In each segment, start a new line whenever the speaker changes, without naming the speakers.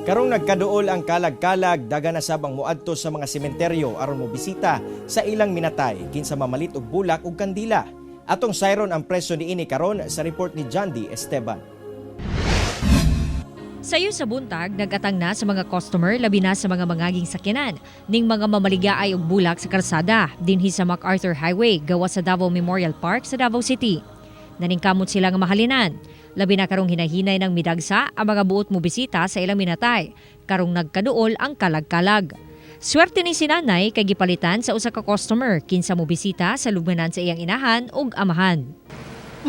Karong nagkaduol ang kalag-kalag, daga na sab ang muadto sa mga sementeryo aron mobisita sa ilang minatay kinsa mamalit og bulak ug kandila. Atong sayron ang presyo niini karon sa report ni John D. Esteban.
Sayo sa buntag, nagatang na sa mga customer, labi na sa mga mangaging sakyanan ning mga mamaligyaay og bulak sa karsada dinhi sa MacArthur Highway gawas sa Davao Memorial Park sa Davao City. Naningkamot sila nga mahalinan. Labi na karong hinahinay ng midagsa ang mga buot mo bisita sa ilang minatay karong nagkaduol ang kalag-kalag. Swerte ni sinanay kay gipalitan sa usa ka customer kinsa mo bisita sa lubnganan sa iyang inahan ug amahan.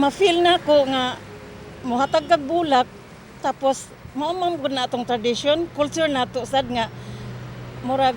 Ma-feel na ko nga muhatag kag bulak, tapos mao man gud na atong tradition, culture nato sad nga murag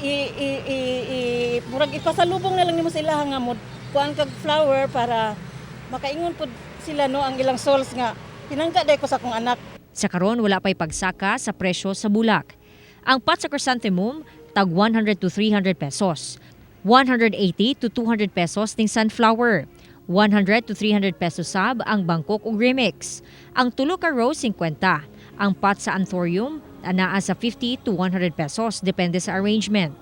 i murag ipasalubong na lang nimo sa ilaha nga mo kuan kag flower para makaingon pud sila, no, ang ilang souls nga pinangka day ko sa akong anak.
Sa karon, wala pa'y pagsaka sa presyo sa bulak. Ang pot sa chrysanthemum tag 100 to 300 pesos. 180 to 200 pesos ning sunflower. 100 to 300 pesos sab ang Bangkok ug remix. Ang tulo ka rose, 50. Ang pot sa anthurium anaa sa 50 to 100 pesos depende sa arrangement.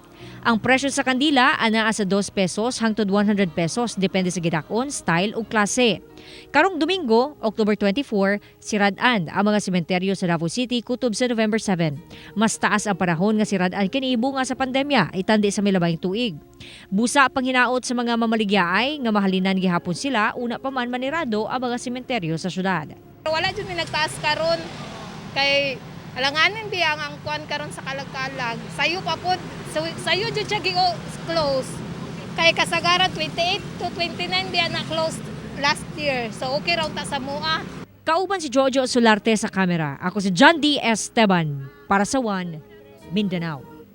Ang presyo sa kandila anaa sa 2 pesos hangtod 100 pesos depende sa gidakon, style ug klase. Karong Domingo, October 24, sirad-an ang mga sementeryo sa Davao City kutob sa November 7. Mas taas ang panahon nga sirad-an kini bunga sa pandemya itandi sa milabayng tuig. Busa panghinaot sa mga mamaligyaay nga mahalinan gihapon sila una pa man manirado ang mga sementeryo sa syudad.
Wala jud mi nagtaas karon kay alanganin biya ang kuan karon sa kalag-kalag. Sayo pa pod, sayo jud siya gi close. Kay kasagaran 28 to 29 biya na close last year. So okay raw ta sa mua.
Kauban si Jojo Solarte sa kamera. Ako si John D. Esteban para sa One Mindanao.